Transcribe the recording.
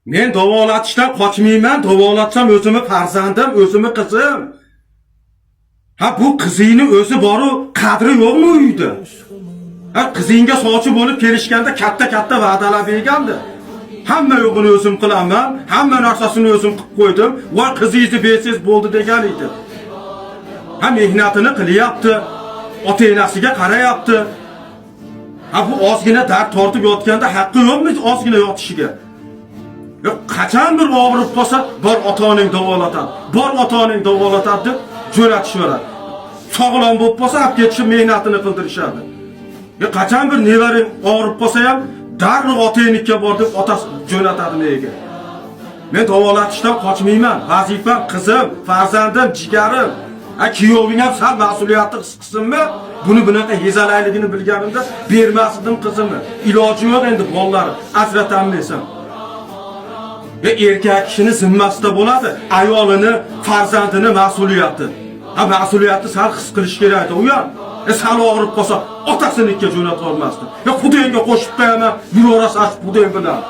Men davolatishdan qochmayman, davolatsam o'zimni farzandim, o'zimni qizim. Ha, bu qizingni o'zi boru qadri yo'qmi uyda? Ha, qizingga sovchi bo'lib kelishganda katta-katta va'dalar bergandi. Hamma yo'g'ini o'zim qilaman, hamma narsasini o'zim qilib qo'ydim. Voy, qizingizni bersangiz bo'ldi degan edi. Ha, mehnatini qilyapti. Ota-enasiga qarayapti. Ha, bu ozgina dard tortib yotganda haqqi yo'qmi ozgina yotishiga? Yo'q, qachon bir og'rib qolsa, bor ota-onang davolatadi. Bor ota-onang davolatadi deb jo'natishaveradi. Sog'lom bo'lib qolsa, olib ketishib mehnatini qildirishadi. Yo, qachon bir nevarang og'rib qolsa ham darrov otangnikiga bor deb otasi jo'natadi nega? Men davolatishdan qochmayman. Vazifam qizim, farzandim, jigarim. Ha, kuyoving ham sal mas'uliyatni his qilsinmi? Buni bunaqa hezalayligini bilganimda bermas edim qizimni. Iloji yo'q endi bolalar ajratammaysan. Ve erkak kishini zimmasida bo'ladi ayolini, farzandini mas'uliyati. Ha, mas'uliyatni sal his qilish kerak u ham. Sal og'rib qolsa otasinikiga jo'natib yubormasdi. Ya, xudoyga qo'shib qo'yaman, yuraverasan puding bilan.